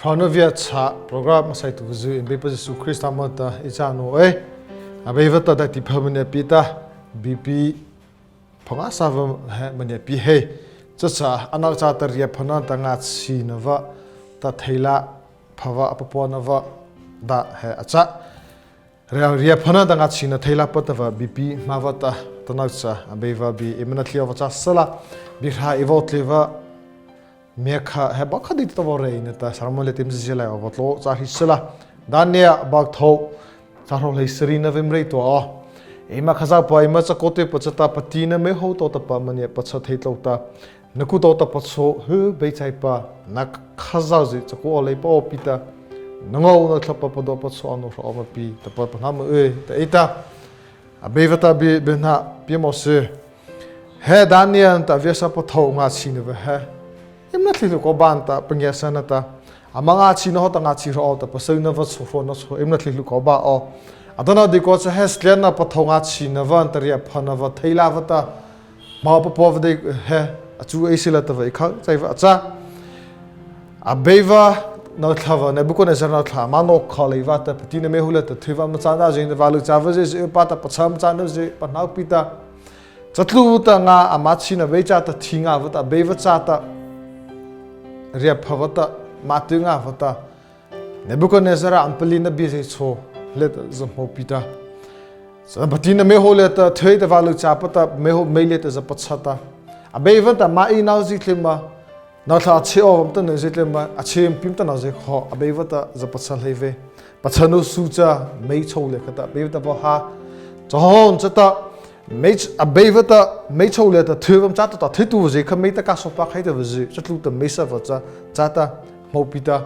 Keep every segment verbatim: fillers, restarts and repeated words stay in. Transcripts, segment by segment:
Hrona Viachhâh program a saituhzy, eima Beipa Zisu Krista moh ta ei cha naoh ei. Abeipa ta daihti pha maniah pie ta, biepi pha ngâsâ vâ he maniah pie he. Chacha, ano châta riahphana nata ngâchhihna vâ, ta theilâ phapa a papuana vâ, ta he a châ. Riah, riahphana nata ngâchhihna theilâ pata vâ, biepi ma vâ ta, tanoh cha, Abeipa bie eima nathlie awpa châ sala, biehrai ei vaw tlie vâ, miakha he bâkha dei ta vaw reih na ta, sermon liata eima zilai awpa tlô châ hih sala. Daniel bâk thôh, châ hrawh hleisari na vei eima reih tua aw. Eima Khazohpa, eima chakaotuhpa chata, patina meiôh hawhta pa maniah pachha thei tlôh ta, na ku tawhta pachâ hy beichaipa, na Khazohzy chakao leipa aw pi ta, na ngôh na thlahpa padua pachâ ano hra aw ma pi, tahpa pahno mah ei, ta ei ta. Abeipa ta bie, bie na pie mawh sy. He Daniel nata viasa pathôh ngâchhihna vâ he, eima nathlie hluh kawpa nata pangiasa na ta, ama ngâchhihna hawhta ngâchhih hra aw ta, pasaona vâ chhao hrona chhao, eima nathlie hluh kawpa aw. Atanoh deikua cha he satliana pathôh ngâchhihna vâ nata riahphana vâ theilâ vâ ta, ma papua vâ dei he, a chu ei sila ta vâ ei khâ chai vâ a châ. Abeipa nata thlah vâ, Nebukaneza nata thlah, ama nô kha lei vâta, patina meiôh liata thyvâ ma châ na zie, vâlyuhchâpa zie, zie pa ta pachha ma châ na zie, pahno pi ta. Chatluta ngâ ama chhihna beichâ ta thi ngâ vâta, Abeipa châta riahpha vâta, mâtuh ngâ vâta, Nebukaneza ama palihna bie zie chhao liata za hmô pi ta. Cha patina meiôh liata thy ta vâlyuhchâpa ta, meiôh mei liata za pachha ta. Abeipa ta ama ei nao zie tlyma, nata thlah a chhao awpa ta na zie tlyma, a chhao pi ta na zie kho, Abeipa ta za pachha lei vei. Pachha no su cha mei chhôh liata khata, Abeipa ta vaw ha. Chahawhna chata, mei ch-, Abeipa ta mei chhôh liata thyvâ ma châ ta, thytuhpa zie kha mei ta kha sawpa khai ta vâ zie, chatluta mei sa vâ cha, chata, hmô pi ta.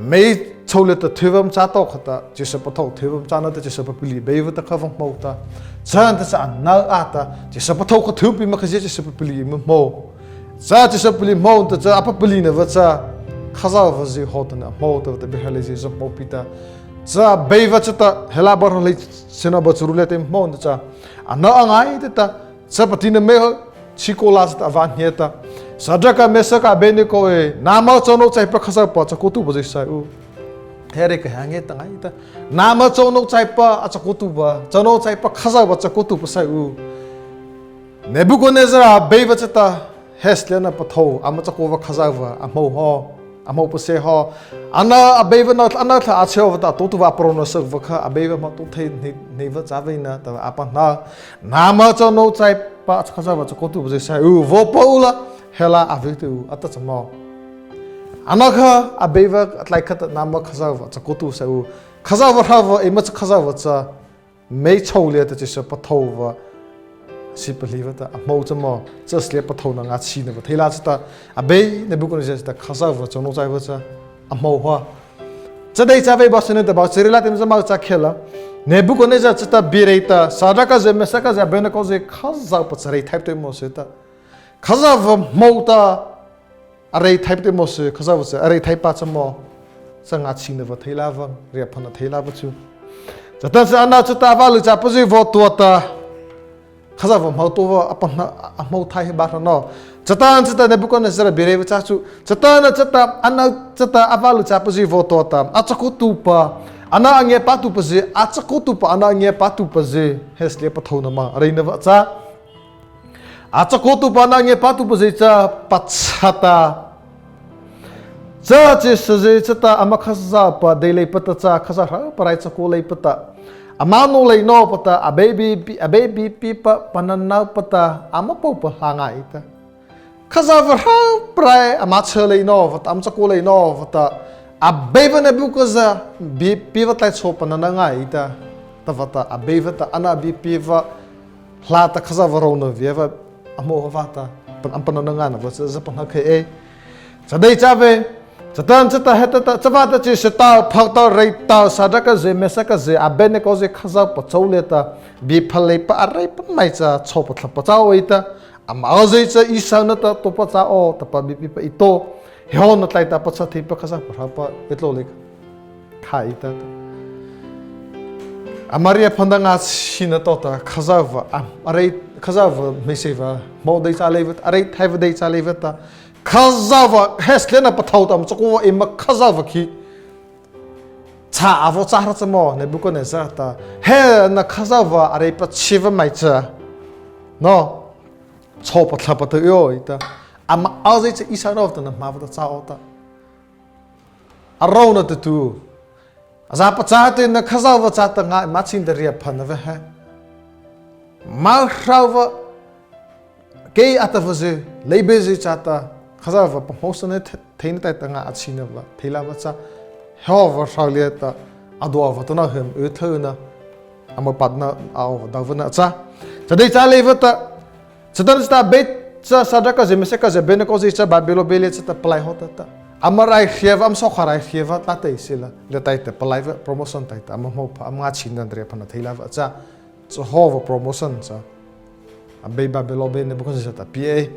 Mei chhôh liata thyvâ ma châ ta khata, chyhsa pathôh thyvâ ma châ na ta chyhsa papalih Abeipa ta kha vaw hmô ta. Cha nata cha ano a ta, chyhsa pathôh kha thy pi ma kha zie chyhsa papalih ma hmô. Cha chyhsa papalih hmô ta cha a papalihna vâ cha, Khazohpa zie hawhta na hmô ta vâta biehrai lei zie za hmô pi ta. Cha Abeipa chata, he la bar lei sina ba churu liata hmô ta cha, ano a ngai ta ta, cha patina meiôh chhikao la chata a vaw hnei ta. Sadraka, Mesaka, Abenekô ei, nama chô no chaipa Khazohpa chakaotuhpa zie saih u. He rei ka hang ei ta ngai ta. Nama chô no chaipa a chakaotuhpa, chô no chaipa Khazohpa chakaotuhpa saih u. Nebukaneza Abeipa chata, he satliana pathôh, ama chakao vâ Khazohpa, a hmô haw, a hmô pasie haw. Ano Abeipa nata, ano thlah a chhao vâta, taotuhpa a paraona sa vâ kha, Abeipa ma tao thei nei, nei vâ cha vei na, ta a pahno. Nama chô no chaipa a Khazohpa chakaotuhpa zie saih u, vaw pua u la, he la a vei tei u, a ta cha ma. Ano kha, Abeipa a tlai khata nama Khazohpa chakaotuhpa saih u. Khazohpa hra vâ, eima cha Khazohpa cha, mei chhôh liata chyhsa pathôh vâ, sie palih vâta, a hmô cha ma, cha satlia pathôh na ngâchhihna vâ theilâ chata, Abei Nebukaneza chata Khazohpa chô no chaipa cha, a hmô haw. Cha dei cha vei ba sina ta ba, chari la tem za ma cha khei la. Nebukaneza chata bie rei ta, Sadraka zy, Mesaka zy, Abenekô zy, Khazohpa cha reithaipa tei mawh sy ta. Khazohpa hmô ta, a reithaipa tei mawh sy, Khazohpa cha a reithaipa cha ma. Cha ngâchhihna vâ theilâ vâ, riahphana theilâ vâ chu. Chatanachata ano chata a vâlyuhchâpazy vaw tua ta, Khazohpa hmô to vâ, a pahno, a hmô thai he ba hra no. Chatanachata Nebukaneza bie rei vâ cha chu. Chatanachata ano chata a vâlyuhchâpazy vaw tua ta, a chakaotuhpa, ano a ngiapâtuhpazy, a chakaotuhpa ano a ngiapâtuhpazy, he satlia pathôh na ma, a reina vâ cha. A chakaotuhpa ano a ngiapâtuhpazy cha pachha ta. Cha chyhsazy chata ama Khazohpa dei leipa ta cha, Khazohpa hropa rai chakao leipa ta, ama nô lei nawpa ta, Abei bie pi, Abei bie piepa panano pa ta, ama pôhpa hlâ ngaita. Khazohpa hropa rai ama chhao lei nawpa ta, ama chakao lei nawpa ta, Abeipa Nebukaneza bie piepa tlai chhao panano ngaita. Tahpa ta Abeipa ta ano bie piepa hlâta Khazohpa rônah viapa a hmô haw vâta, pan-, ama panano ngaita vâ cha za pahno khei ei. Cha dei cha vei, chatanachata heta ta, chavâta chyhsa tao, pha tao, rei tao, Sadraka zy, Mesaka zy, Abenekô zy Khazohpa chô liata, bie pha leipa a reipa maih cha chhao pathlapa châ ei ta, ama zy cha ei saw na ta taopa châ aw, tahpa bie piepa ei tao, he hawhna tlai ta pachha theipa Khazohpa hropa ei tlô lei khai ta. Ama riahphana ngâchhihna tawhta Khazohpa, a, a rei, Khazohpa hmeiseihpa hmô dei châ lei vâta, a reithaipa dei châ lei vâta, Khazohpa he sala na pathao ta ama chakaopa eima Khazohpa khi cha a vaw châ hra cha maw, Nebukaneza ta, he na Khazohpa a reih pachhiepa maih cha, no, chhao pathla pata y aw ei ta, ama a zie cha ei sa no ta na hmâpa ta châ aw ta, a rônah tu tu a za pachâ tei na Khazohpa châta ngâ eima chhihna riahphana vâ he, ma hropa, kei a tahpa zy, leipa zy châta Khazohpa pahmôsana thei, theina taihta ngâ a chhihna vâ thei leipa cha, hawhpa hro liata a duahpa ta na hym y thei na, ama pahno a awpa daopa na cha, cha dei châ leipa ta, chatanachata Abeipa cha Sadraka zy, Mesaka zy, Abenekô zy cha Babylon bie liata chata palai haw ta ta, ama raihriapa, ama sawhkhâ raihriapa tlâ tei sila liata taihta palaipa, promotion taihta ama hmopha, ama ngâchhihna riahphana thei leipa cha, cha hawhpa promotion cha, abei Babylon bie Nebukaneza ta pie,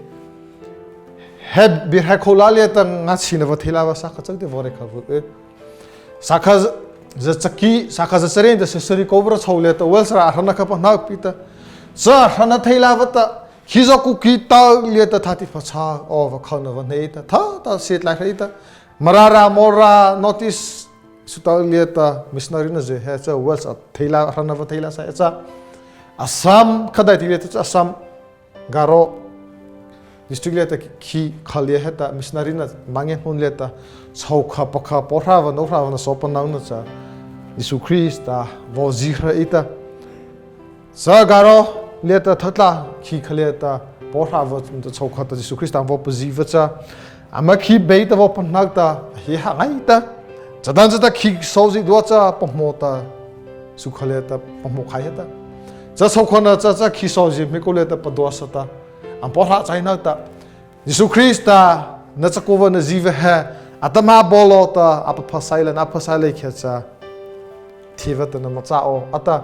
he bie he kho la liata ngâchhihna vâ thei leipa sakha chak dei vaw reih khao vei. Sakha za chaki, sakha za charienta Caesarea kô vâta chhao liata Wells râh a hrona kha pahno pi ta, cha a hrona thei leipa ta, khizaw Kuki tao liata thâtihpha châ awpa khona vâ hnei ta, thata sie tlai hra ei ta, Mara râh, Mawra, North East su tao liata missionary na zy he cha Wells a thei lei, a hrona vâ thei leipa sa ei cha, Assam kha daihti liata cha Assam, Garo district liata khi kha lia heta missionary na mania hmô liata, chhôhkha pakha, paw hra vâ nô hra vâ na sawpa nona cha Zisu Krista vaw zie hra ei ta, cha Garo liata thatlâ khi kha liata paw hra vâ chhôhkha ta Zisu Krista vaw pazipa cha, ama khi bei ta vaw pahno ta, a hia ha ngaita, chatanachata khizaw zydua cha pahmô ta, su kha liata pahmô khai heta, cha chhôhkha na cha cha khizaw zy hmiakô liata paduasa ta, ama paw hra chai no ta, Zisu Krista na chakaopa na zie vâ he, atahmâ bâ la ta a paphasai la, na phasai lei khiah cha, thie vâta na machâ aw a ta,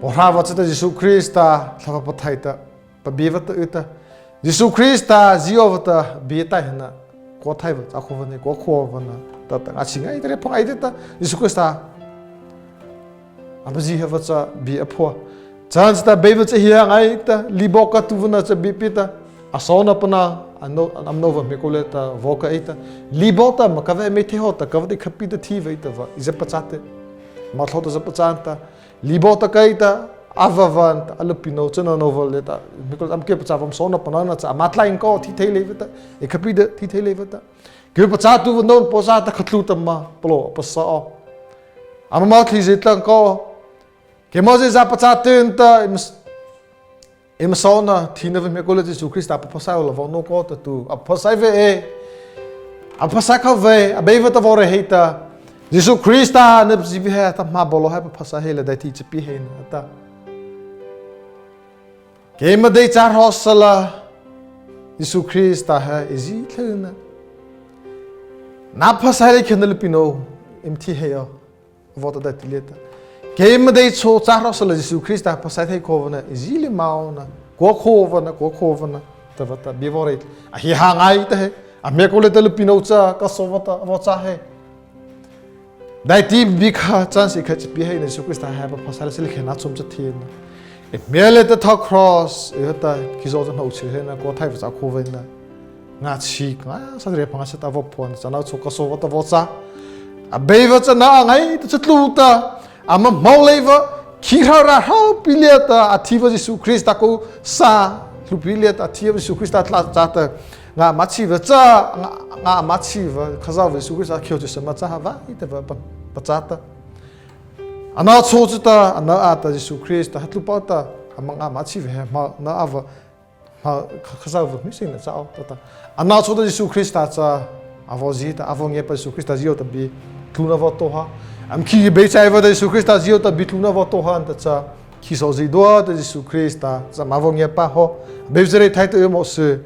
paw hra vâ chata Zisu Krista Thlahpa Pathaih ta pabie vâta y ta, Zisu Krista zie awpa ta bie taihna, kua thai vâ cha kho vâ na, kua kho vâ na, tah ta ngâchhih ngaita, riahpha ngaita ta, Zisu Krista a pazie hapa cha bie a phuah. Chatanachata Abeipa cha hia ngaita, lei bawhkatu vâ na cha bie pie ta, a sawna pahno, a nô, a nô vâ hmiakô liata vaw kah ei ta, lei bawh ta ama kah vei, mei thei haw ta kah vei, ei khâpa ta thi vei ei ta vâ ei za pachâ tei, ama thlô ta za pachâ ta, lei bawh ta kah ei ta, a vâ vâ ta, a lupinô chanô nô vâ liata hmiakô ama kei pachâ vâ, ama sawna pahno na cha ama tlai kaw thi thei lei vâta, ei khâpa ta thi thei lei vâta, kei pachâ tu vâ nô pachâ ta khatlu ta ma palôh a pasa aw, ama mawh thei zy tlai kaw, keimo zy za pachâ tei ta, eima sawna thina vâ hmiakô liata Zisu Krista paphasai la vaw nô kaw ta tu, a paphasai vei, a paphasai kha vei, Abeipa ta vaw reih hei ta, Zisu Krista na pazi vei he atahmâ bâ la he paphasai hei la daihti cha pie hei na ta, keima dei châ hra sala, Zisu Krista he ei zie thei na, na phasai lei khiah na lupinô eima thi hei aw, vaw ta daihti liata, keima dei chhao châ hra sala Zisu Krista phasai thei kho vâ na, ei zie lei ma aw na, kua kho vâ na, kua kho vâ na, tah vâta bie vaw reih, a hia ha ngaita he, a hmiakô liata lupinô cha kaw sawpa ta vaw châ hei, daihti bie kha chance kha cha pie hei na, Zisu Krista he paphasai lei sala khiah na chhao cha thie na, ei hmia liata tha cross ei heta khizaw cha hnôh chi hei na, kua thai vâ cha kho vâ na, ngâchhih ngâsâ, riahpha ngâsâ ta vaw phuah na, cha ano chhao kaw sawpa ta vaw châ, Abeipa cha na a ngaita cha tlu ta, ama hmô leipa, khi hra râh hropi liata a thipa Zisu Krista kô sa, hluhpi liata a thipa Zisu Krista tlâh châta, ngâ ama chhihpa cha, ngâ, ngâ ama chhihpa Khazohpa Zisu Krista khizaw cha sa ma châ ha vâ ei ta vâ pa, pachâ ta, ano chhao chata ano a ta Zisu Krista he tlupa ta, ama ngâ ama chhihpa he ma na a vâ, ma Kha, Khazohpa hmeiseihna châ aw ta ta, ano chhao ta Zisu Krista cha a vaw zie ta, a vaw ngiapa Zisu Krista zie aw ta bie tlôna vaw tao ha, ama khi beichaipa ta Zisu Krista zie aw ta bie tlôna vaw tao ha ta cha, khizaw zydua ta Zisu Krista cha ama vaw ngiapa haw, Abeipa cha reithai ta y mawh sy,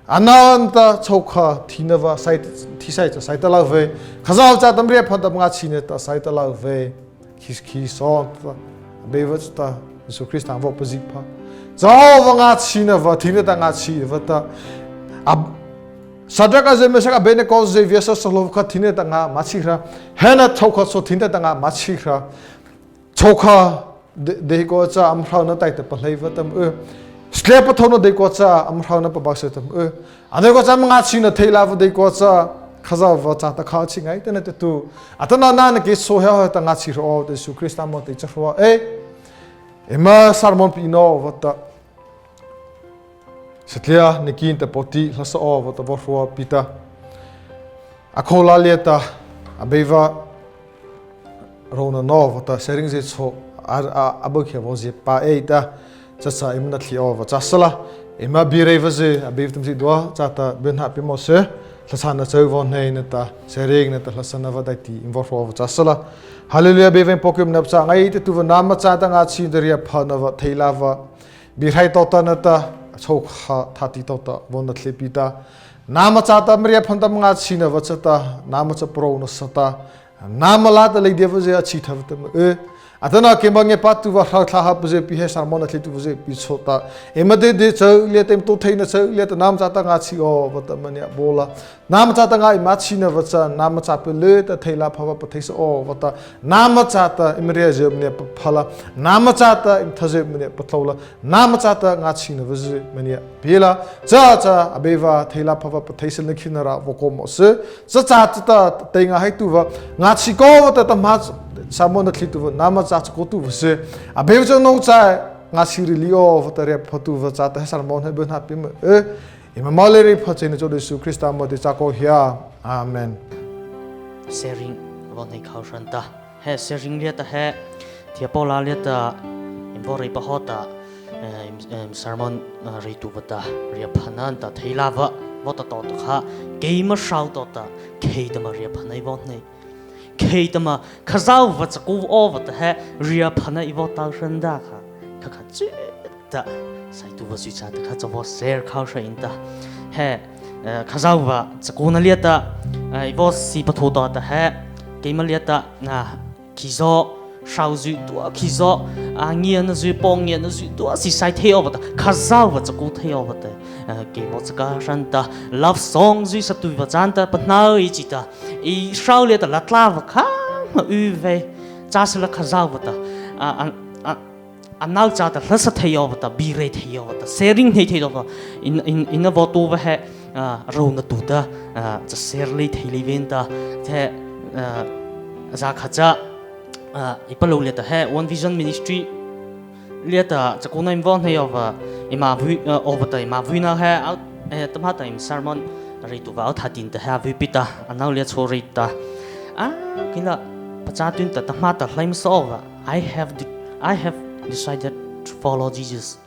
ano ta chhôhkha thina vâ sai, thisaih cha sai talao vei, Khazohpa châta ama riahphana ta ama ngâchhihna ta sai talao vei, khi, khizaw ta, Abeipa chata, Zisu Krista vaw pazi pha, chhôhkha ngâchhihna vâ thina ta ngâchhih vâta, a, Sadrak zy, Mesak, Abenekô zy viasa salo kha thina ta ngâ ama chhih hra, he na chhôhkha chhao thina ta ngâ ama chhih hra, chhôhkha dei, dei kô cha ama hrona taihta pahleipa ta ma y, Satlia pathaona deikua cha ama hrohna pabau sy ta, eh, a deikua cha ama ngâchhihna theilâpa deikua cha, Khazohpa châta kha a chhi ngaita na tyh tu. Atanoh na na kei so hia hawhta ngâchhih hra aw ta Zisu Krista moh ta ei cha hroh ei. Eima sermon pi no vâta, satlia niki nata poti hlasa aw vâta vaw hroh pi ta. A kho la liata, Abeipa rônahna vâta sharing zy chhao, a, a, a bâ khei vaw zy pa ei ta, cha cha eima nathlie aw vâ châ sala, eima bie reipa zy, Abeipa ta eima zydua châta byhnâ pie mawh sy, hlasa na châ vaw hnei nata, sharing nata hlasa na vâ daihti eima vaw hroh vâ châ sala. Hallelujah, Abeipa eima pôh keimo na pachâ ngaita tu vâ, nama châta ngâchhihna riahphana vâ theilâpa, biehrai tota nata, chhôhkha thâtih tota vaw nathlie pi ta, nama châta ama riahphana ta ama ngâchhihna vâ chata, nama cha parao na sa ta, nama lâta leidiapa zy a chhi tha vâta ma, eh. Atanoh keima ngiapâtuhpa hroh thlâh ha pa zy pi he sermon nathlietuhpa zy pi chhao ta, eima dei dei châ liata, eima tao theina châ liata, nama châta ngâchhih aw vâta maniah baw la. Nama châta ngâ eima chhihna vâ cha, nama châ palih ta theilâpa vâ patheisa aw vâta, nama châta eima riahzy maniah papha la, nama châta eima thazy maniah patlô la, nama châta ngâchhihna vâzy maniah pie la, cha cha Abeipa theilâpa vâ patheisa na khina râh vaw kaw mawh sy, cha cha chata tei ngâ hai tu vâ, ngâchhih kaw vâta tahmâ sermon nathlietuhpa, nama châ chakaotuhpa sy, Abeipa cha nô cha, ngâchhih ri lei aw vâta riahphatuhpa châta he sermon he byhnâ pie ma, eh. Eima moleina pha cheina chô Zisu Krista moh ta ei cha kaw hia. Amen. Sharing vaw hnei khao hra ta. He sharing liata he, thie pô la liata, eima vaw rei pa hawhta, eh, eima, eima sermon, eh, reituhpa ta, riahphana ta theilâpa, vaw ta tao ta kha, keima hro tota, kheihta ma riahphana ei vaw hnei. Kheihta ma, Khazohpa chakao aw vâta he, riahphana ei vaw tao hra ta kha, kha kha chi ta, saituhpa zy châta kha cha vaw share khao hra ta. He, eh, Khazohpa chakaona liata, eh, ei vaw sie patho tota he, keima liata, na, khizaw, hroh zy tua khizaw, a ngiana zy, pô ngiana zy tua sie sai thei aw vâta, Khazohpa chakao thei aw vâta, eh, kei vaw chaka hra ta, love song zy satuhpa châta, pahno ei chi ta, ei hro liata la tlâ vâ kha ma y vei, châ sala Khazohpa ta, a, a, a, ano châta hlasa thei aw vâta, bie rei thei aw vâta, sharing hnei thei aw vâta, ei, ei, eina vaw tao vâ he, ah, rônahtuh ta, ah, cha share lei thei lei vei ta, the, ah, za kha cha, ah, ei palôh liata he, One Vision Ministry liata, chakaona eima vaw hnei aw vâ, eima vui, ah, aw vâta, eima vui na he, ah, eh, tahmâ ta eima sermon reituhpa a thâtih ta he a vui pi ta, ano liata chhao rei ta. Ah, kei la, pachâ tun ta, tahmâ ta hlei ma sa aw vâ, I have de-, I have decided to follow Jesus.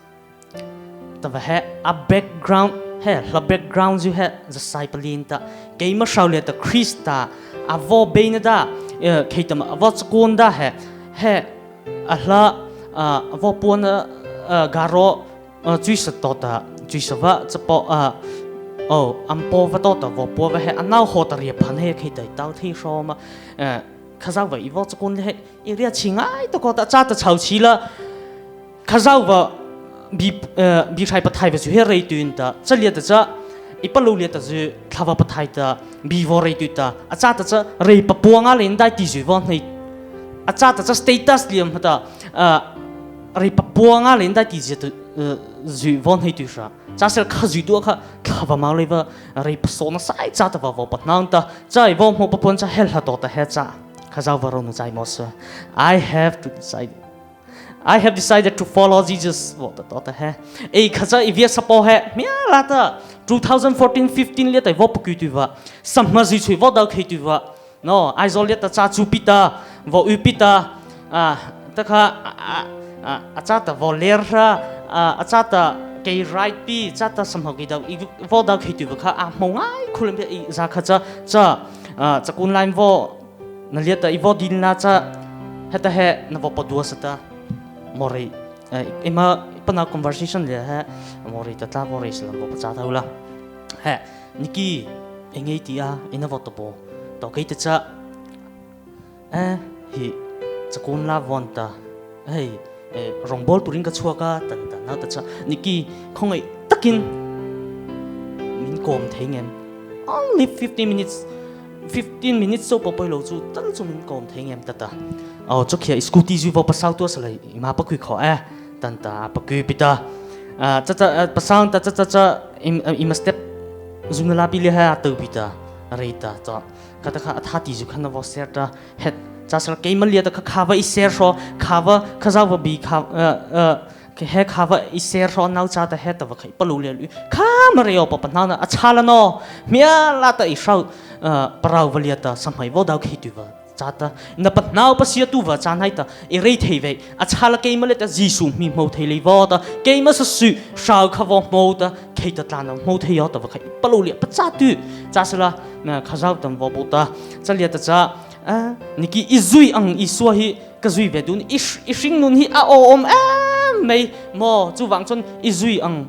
Tahpa he, a background he, hla background zy he, za sai palih ta, keima hro liata Krista, a vaw beina ta, eh, kheihta ma, a vaw chakaona ta he, he, a hla, ah, a vaw puana, ah, garo, ah, chusa tota, chusa vâ, chapaw, ah, oh, ama paw vâ tota, vaw pua vâ he, ano hawhta riahphana he kheihta ei tao thei hra ma, eh, Khazohpa ei vaw chakaona he, ei ria chi ngaita kaw ta, châta chhao chi la, Khazohpa bie, eh, Biehrai Pathaihpa zy he reituh ta, cha liata cha, ei palôh liata zy, Thlahpa Pathaihpa ta, bie vaw reituh ta, a châta cha, rei papua ngâ leina daihti zy vaw hnei, a châta cha status liam ha ta, ah, rei papua ngâ leina daihti zy ta, eh, zy vaw hnei tuh hra. Châ sala kha zydua kha, Thlahpa moleipa, rei pasaona sai châta vaw, vaw pahno ta, cha ei vaw hmô papua cha he hla tota he cha, Khazohpa rônah chai mawh sy. I have to decide. I have decided to follow Jesus. Vaw ta tota he. Ei kha cha ei viasa paw he. Hmia la ta. Two thousand fourteen fifteen liata ei vaw pakui tuh vâ. Sahma zy chhao ei vaw dao khei tuh vâ. No, Aizawl liata cha chu pi ta. Vaw y pi ta. Ah, ta kha, ah, ah, ah, a châta vaw ler hra. Ah, a châta kei ride pi. Châta sahma kei dao. Ei vaw dao khei tuh vâ kha. Ah, hmô ngai khulem pi ei za kha cha. Cha, ah, chakaona lai vaw na liata ei vaw dil na cha, heta he na vaw padua sa ta, Moreh, eh, eima panao conversation liata he, Moreh ta tla vaw rei sala vaw pachâ ta u la. He, Nicky, ei ngei ti a, eina vaw ta bo. Tao kei ta cha, eh, hi, chakaona la vaw ta, hei, eh, rongbawl tu ring ka chhuak a, tan tan, nata cha, Nicky, khawngaih takin, min kawm thei ngei em. Only fifteen minutes, fifteen minutes chô pa poi lo chu, tal chu min kawm thei ngei em tata. Aw, chu khia, scooty zy vaw pasau tua sala, eima pakui khaw e, tan ta, pakui pi ta. Ah, cha cha, ah, pasang ta cha cha cha, eima, ah, eima step zu na la pi le ha a tao pi ta, a rei ta, to. Kha ta kha a thati zu kha na vaw ser ta, he, cha sala keima lia ta kha kha va i ser hro, kha va, Khazohpa bie kha, ah, ah, kha he kha va i ser hro nao cha ta he ta va khai palôh lia lu. Kha ma rei o pa pa nao na, a cha la no, mia la ta i hrao, ah, parao va lia ta, sa mai vaw dao khei tu va. Cha ta, na pa nao pasia tu va, cha nai ta, i rei thei vei, a cha la keima le ta, Zisu mi hmô thei lei vaw ta, keima sa su, hrao kha vaw hmô ta, khei ta tla na hmô thei o ta va khai, palôh lia, pa cha tu, cha sala, na Khazoh tam vaw bo ta, cha lia ta cha, ah, ni ki i zui ang i sua hi, ka zui ve dun, i sh-, i hring nun hi a o om, ah, mei, mo, chu vang chun i zui ang,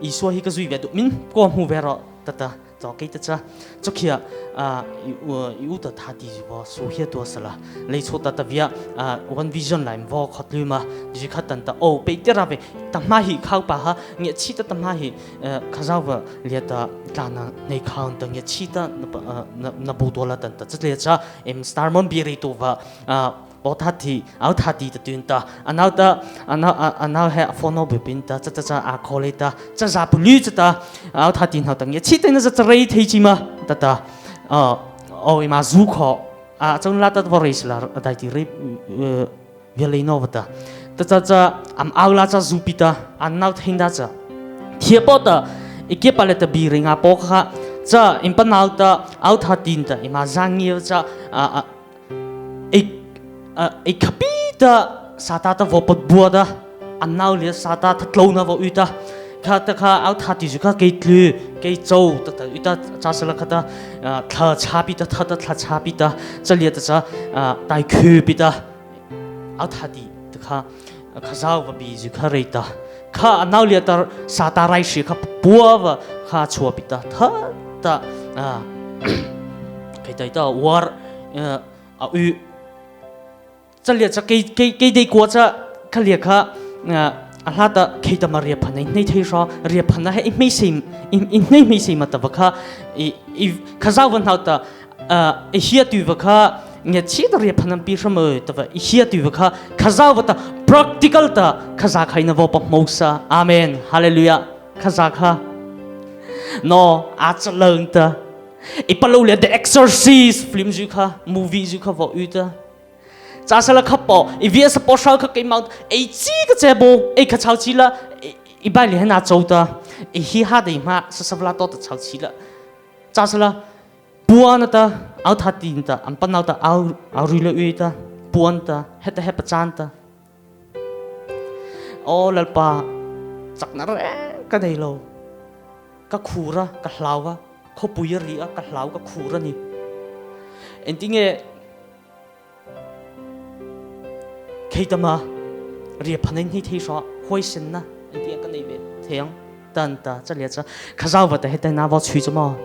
i sua hi ka zui ve dun, min ko hmu ve ro, ta ta. Cho kei ta cha, cho khia, ah, i, uh, i u ta thati zi vaw, su hia tua sala. Lei cho ta ta via, ah, One Vision lai vaw khot lu ma, zi kha tan ta, o, pei te ra ve, ta ma hi khao pa ha, nge chi ta ta ma hi, eh, Khazohpa lia ta, tla na, nei khao ta nge chi ta, na pa, ah, na, na bu tua la tan ta, cha lia cha, em, Star Mon bi rei tu va, ah, O thati, au thati ta tun ta, a nao ta, a nao, a, a nao he a phone no bu pin ta, cha cha cha a call ta, cha za pu lu cha ta, au thati nao ta nge, chi te na za cha rei thei chi ma, ta ta, ah, o ima zu kho, a chon la ta va rei sala, a dai ti rei, eh, via lei no va ta. Ta cha cha, am au la cha zu pi ta, a nao thei da cha. Thia po ta, i kia pa le ta bi rei nga po kha, cha, im pa nao ta, au thati ta, ima za ngi cha, a, a, Ei, ah, ei khapi ta, Sâtâ ta vaw pabua ta, a nau lia Sâtâ thatlôna vaw y ta, kha ta kha, au thati zu kha kei tlu, kei chô, ta ta y ta, cha sala kha ta, ah, thla cha pi ta, tha ta thla cha pi ta, cha lia ta cha, ah, tai khu pi ta, au thati ta kha, ah, Khazohpa bie zu kha rei ta, kha a nau lia ta Sâtâ raihria kha pua va, kha chua pi ta, tha ta, ah, kei ta y ta, war, ah, A y. Cha lia cha kei, kei, kei dei kua cha kha lia kha, ah, a hla ta khei ta ma ria phana ei hnei thei hra, ria phana he ei hmeiseih, ei, ei hnei hmeiseih ma ta va kha, i, i, Khazohpa nau ta, ah, ei hia tu va kha, nge chi ta ria phana pi hra mo ta va, ei hia tu va kha, Khazohpa ta practical ta, Khazoh khai na vaw pahmô sa. Amen. Hallelujah. Khazoh kha. No, a cha lâng ta. I palôh lia The Exorcist film zu kha, movie zu kha vaw y ta. Cha sala kha po, i viasa po hrau kha kei mau, ei chi ka che bo, ei kha chau chi la, i, i bai le hena chau ta, i hi ha dei ma, sa sa vla to ta chau chi la. Cha sala, puan ta, au thati ta, am pa nau ta, au, au ri le y ta, puan ta, he ta he pa chan ta. O Lalpa, chakna reng ka nei lo, ka khu ra, ka hlau va, khopui a ri a, ka hlau ka khu ra ni. Enti nge, Khei ta ma, ria phana ei hnei thei hra, huaisenna, enti a ka nei ve thei ang, tan ta, cha lia cha, Khazohpa ta he ta na vaw chui cha ma.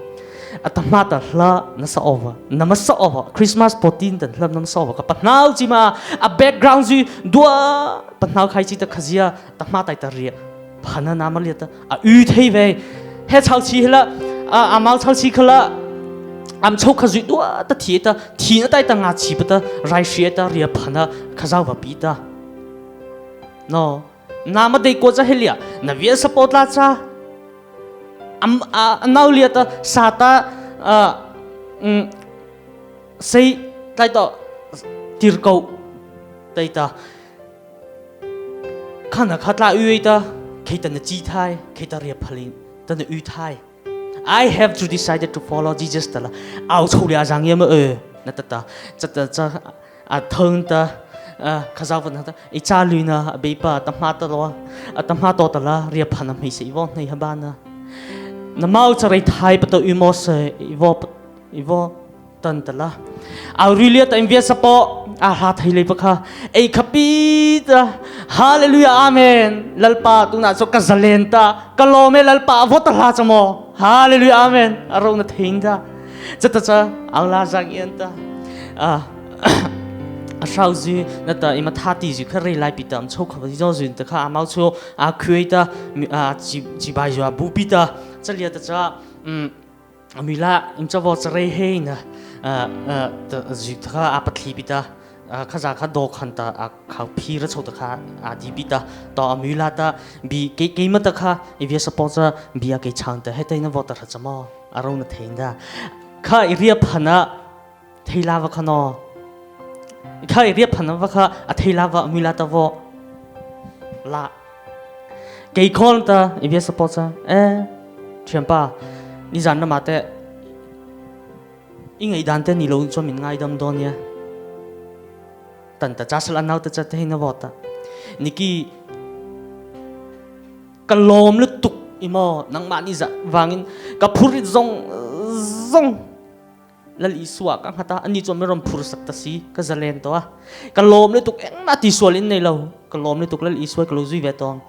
A ta ma ta hla, na sa o va, na ma sa o va, Christmas fourteen ta hla, na ma sa o va, ka pa nau chi ma, a background zu, dua, pa nau khai chi ta khazia, ta ma tai ta ria. Phana na ma lia ta, a y thei ve. He chau chi hi la, a, a mau chau chi kha la, am chau kha zui dua ta thi ta, thi na tai ta nga chi pa ta, rai hria ta ria phana Khazohpa pi ta. No, na ma dei kua cha he lia, na viasa po tla cha. Am, a, a nau lia ta, Sâtâ, a, um, sei, tai ta, tirko, tai ta. Kha na kha tla y ta, khei ta na chi thai, khei ta ria phalin, ta na y thai. I have to decided to follow Jesus ta la. Au chau lia zang ya ma y, na ta ta, cha ta cha, a thon ta, a, Khazohpa na ta, i cha lui na, a bei pa, ta ma ta lo, a ta ma to ta la, ria phana hmeiseih i vaw hnei ha ba na. Na mau cha rei thai pa ta y mo se, i vaw, i vaw, Tan ta la. Au ri lia ta ei viasa po, a hla thei lei pa kha. Ei kha pi ta. Hallelujah, amen. Lalpa, tu na so ka zalen ta. Ka lo me Lalpa, a vaw ta hla cha mo. Hallelujah, amen. A ro na thei ta. Cha ta cha, au la zang ian ta. A, a hrau zu, na ta, i ma thati zu kha rei lai pi ta, am chau kha va zo zu ta kha, a mau chu, a khui ta, mi, a, chi, chi bai zu a bu pi ta. Cha lia ta cha, um, A mi la, in cha vaw cha rei hei na, a, a, ta, zu ta kha a pathli pi ta, A, Khazoh kha do khanta a khao phi ra chô ta kha, a di pi ta, to a mui la ta, bi kei, keima ta kha, ei viasa pô cha, bi a kei chang ta, he ta ei na vaw ta ra cha mo, a ro na thei na. Kha ei ria phana, thei la va kha no. Kha ei ria phana va kha, a thei la va, a mui la ta vaw. La. Kei khol ta, ei viasa pô cha, e, thiam pa, ni zan na ma te, i ngai dan te ni lo cho min ngai dam don ya. Tan ta cha sal anau ta cha te na vaw ta. Ni ki ka lawm le tuk i mo nang ma ni za vangin ka phur i zong zong. Lal Isua ka ngha ta ani cho me rom phur sak ta si ka zalen to a. Ka lawm le tuk eng na ti sual in nei lo. Ka lawm le tuk Lal Isua ka lo zui ve tong.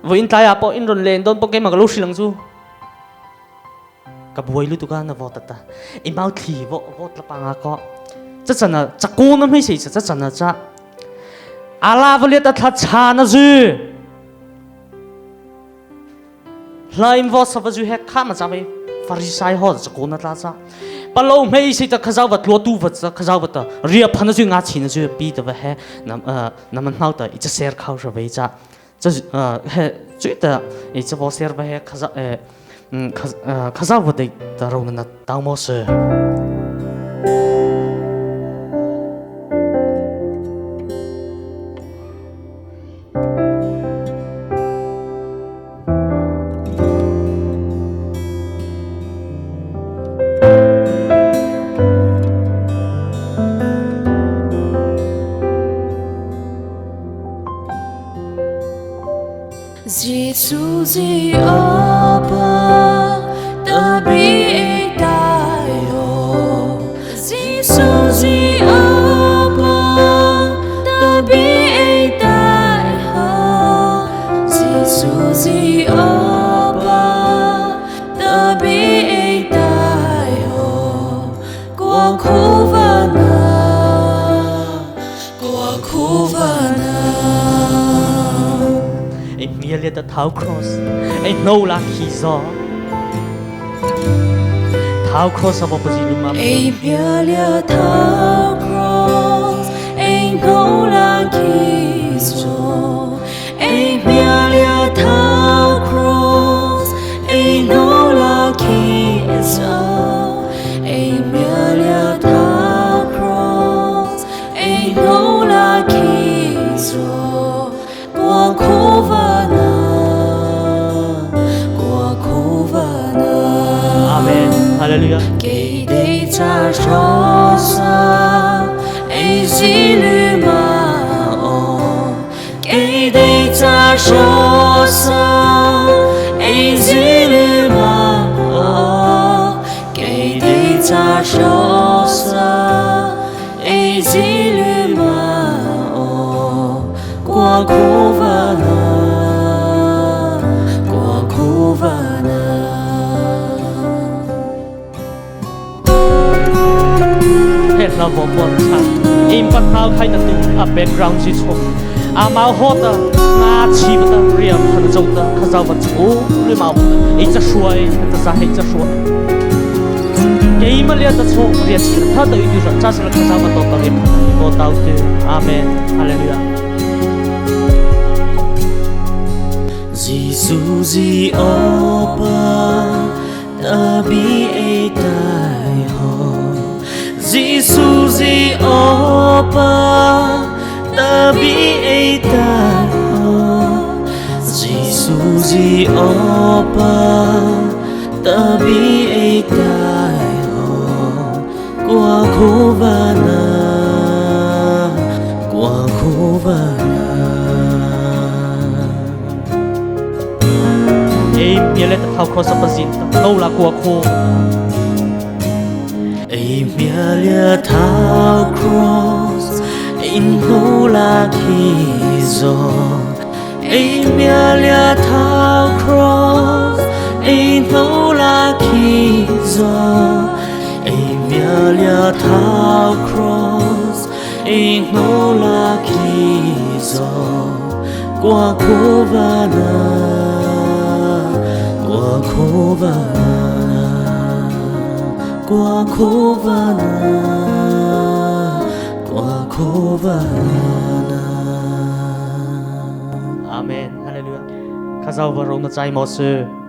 Vo in tlai a po in ron len don po keima ka lo hri lang chu. Ka buai lutuk a na vaw ta ta. Ei mau thli vaw, vaw tla pa nga ko. Cha chana, cha ko na hmei sei cha, cha chana cha. A la va lia ta thla cha na zu. Hla in vaw sa va zu he kha ma cha vei. Pharisai ho cha ko na tla cha. Palôh hmei sei ta Khazoh va tlua tu va cha, Khazoh va ta. Ria phana zu nga chi na zu pi ta va he. Nam, eh, nam an hmau ta, i cha ser khau sa vei cha. Cha, ah, he, chui ta, ei cha vaw ser va he, Khazoh, eh, mm, Kha-, ah, Khazoh va dei ta ro na na tao mo se. Zisu zi awpa, ta bie ei tai haw. Zisu zi awpa, ta bie ei tai haw. Zisu zi awpa, ta bie ei tai haw. Kua kho va na, kua kho va na. Ei hmia lia ta thao cross, ei no la khi zo. Thao cross a vaw pazi lu ma. Ei hmia lia thao cross, ei no la khi zo. Ei hmia lia thao cross, ei no la khi zo. Ei hmia lia thao cross, ei no la khi zo. Kua kho va na, kua kho va na. Amen. Hallelujah. Kei dei cha hro sa, ei zi lu ma aw. Kei dei cha hro sa, ei zi lu ma aw. Kei dei cha hro sa, ei zi lu ma aw. Kua kho va na, kua kho va na. He hla vaw puan cha. Ei pathao khai ta tu a background zi cho. Amau haw ta, nga chi va ta, ria pha na zo ta, Khazoh va chu, lu mau, ei cha hruai, ta za hei cha hruai. Keima lia ta cho, ria chi ta, tha ta i tu zan, cha sala Khazoh va to ta ria pha na, i vaw tao tu. Amen. Hallelujah. Zisu zi awpa, ta bie ei tai haw. Zisu zi awpa, ta bie ei tai haw. Zisu zi awpa, ta bie ei tai haw. Kua kho va na, kua kho va na. Ei hmia lia ta thao cross a pazin ta, no la kua kho. Ei hmia lia thao cross, ei no la khi zo. Ei hmia lia thao cross, ei no la khi zo. Ei hmia lia thao cross, ei no la khi zo. Kua kho va na, kua kho va na, kua kho va na, kua Amen. Hallelujah. Khazohpa rônah chai mawh sy.